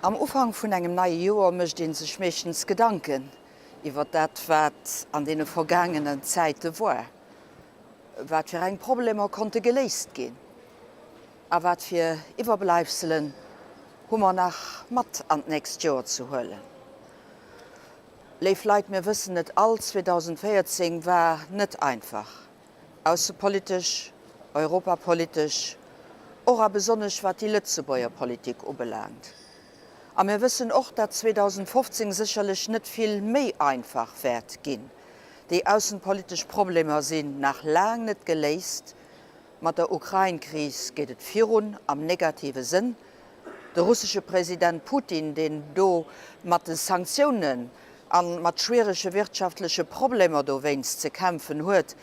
Am Ufank vun engem neie Joer mécht ee sech meeschtens Gedanken iwwer dat, wat an deene vergaangenen Zäite war. Wat fir eng Problemer konnte geléist ginn a wat fir Iwwerbleibselen hu mer nach mat an d'nächst Joer ze huelen? Léif Leit, mir wëssen et all, 2014 war net einfach. Aussepolitesch, europapolitesch, och a besonnesch wat déi Lëtzebuerger Politik ubelaangt. A mir wëssen och, datt 2015 sécherlech net vill méi einfach wäert ginn. Déi aussenpolitesch Problemer sinn nach laang net geléist. Mat der Ukrain-Kris geet et virun, am negative Sënn. De russesche President Putin, deen do mat de Sanktiounen a mat schwierege wirtschaftleche Problemer dowéinst ze kämpfen huet,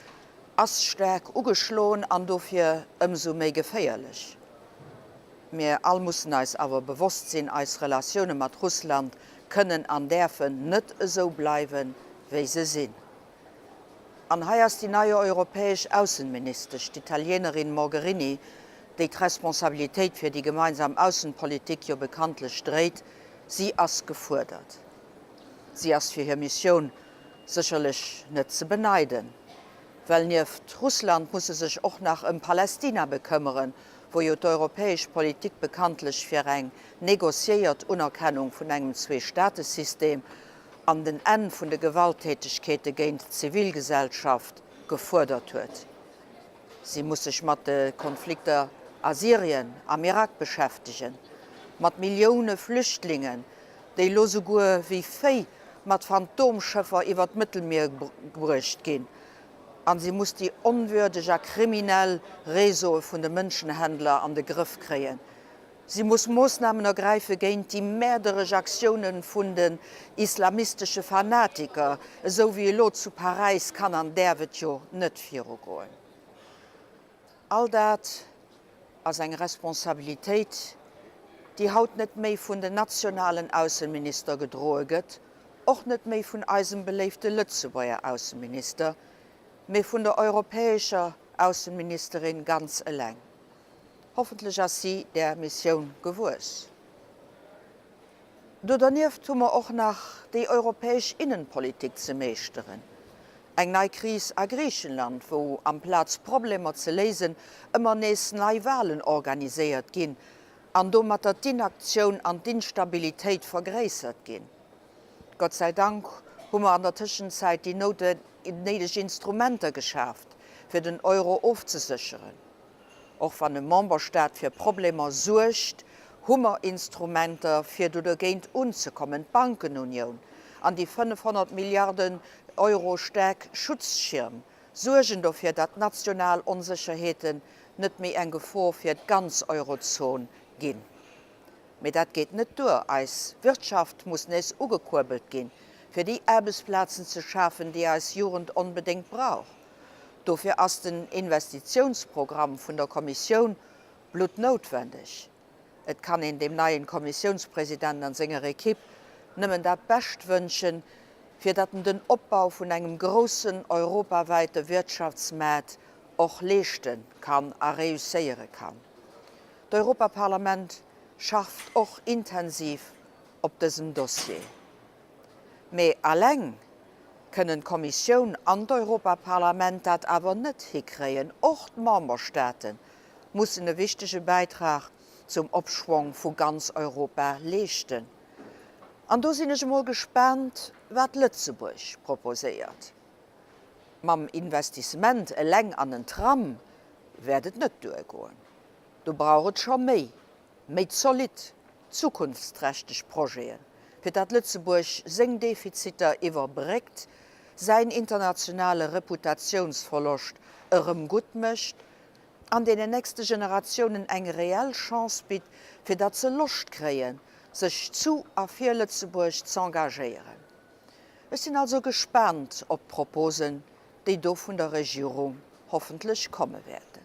ass staark ugeschloen an dofir ëmsou méi geféierlech. Mir all mussen eis awer bewosst sinn, eis Relatioune mat Russland kënnen an däerfen net esou bleiwen, wéi se sinn. An hei ass déi nei europäesch Aussenministesch, d'Italienerin Mogherini, déi d'Responsabilitéit fir déi gemeinsam Aussenpolitik jo bekanntlech dréit, si ass gefuerdert. Si ass fir hir Missioun sécherlech net ze beneiden, well nieft Russland muss se sech och nach ëm Palästina bekëmmeren, wou jo d'europäesch Politik bekanntlech fir eng negociéiert Unerkennung vun engem Zweestaatesystem an den Enn vun de Gewalttätegkeete géint d'Zivilgesellschaft gefuerdert huet. Si muss sech mat de Konflikter a Syrien, am Irak beschäftegen, mat Millioune Flüchtlingen, déi elo souguer wéi Véi mat Phantomschëffer iwwer d'Mëttelmier bruecht ginn, an si muss déi onwürdeg a kriminell Réseaue vun de Mënschenhändler an de Grëff kréien. Si muss Moossnamen ergräife géint déi mäerderesch Aktioune vun den islamistesche Fanatiker, esou wéi elo zu Paräis kann an däerf et jo net virugoen. All dat ass eng Responsabilitéit, déi haut net méi vun den nationalen Ausseminister gedroe gëtt, och net méi vun eisem beléifte Lëtzebuerger Ausseminister, mee vun der europäescher Ausseministerin ganz eleng. Hoffentlech ass si där Missioun gewuess. Do dernieft hu mer och nach déi europäesch Innenpolitik ze meeschteren. Eng nei Kris a Griichenland, wou amplaz Problemer ze léisen, ëmmer nees nei Wahlen organiséiert ginn an domatter d'Inaktioun an d'Instabilitéit vergréissert ginn. Gott sei Dank hu mer an der Tëschenzäit déi néideg Instrumenter geschaaft, fir den Euro ofzesécheren. Och wann e Memberstaat fir Problemer suergt, hu mer Instrumenter, fir do dergéint unzekommen, d'Bankenunioun an déi 500 Milliarden Euro staark Schutzschirm suergen dofir, datt national Onsécherheeten net méi eng Gefor fir d'ganz Eurozon ginn. Mee dat geet net duer. Eis Wirtschaft muss nees ugekuerbelt ginn, fir déi Aarbechtsplazen ze schafen, déi eis Jugend onbedéngt brauch. Dofir ass den Investitiounsprogramm vun der Kommissioun bluttnoutwendeg. Et kann een deem neien Kommissiounspresident an senger Equipe nëmmen dat Bescht wënschen, fir datt en den Opbau vun engem groussen europawäite Wirtschaftsmaart och leeschte kann a reusséiere kann. D'Europaparlament schafft och intensiv op dësem Dossier. Mee alleng kënnen d'Kommissioun an d'Europaparlament dat awer net hikréien. Och d'Memberstaate mussen e wichtege Bäitrag zum Opschwong vu ganz Europa leeschten. An do sinn ech emol gespaant, wat Lëtzebuerg proposéiert. Mam Investissement eleng an en Tram wäert et net duergoen. Do brauch et scho méi, méi zolidd, zukunftsträchteg Projeten, fir datt Lëtzebuerg seng Defiziter iwwerbréckt, säin internationale Reputatiounsverloscht erëm gutt mécht an deenen nächste Generatiounen eng reell Chance bitt, fir datt se Loscht kréien, sech zu a fir Lëtzebuerg z'engagéieren. Ech sinn also gespaant op d'Proposen, déi do vun der Regierung hoffentlech komme wäerten.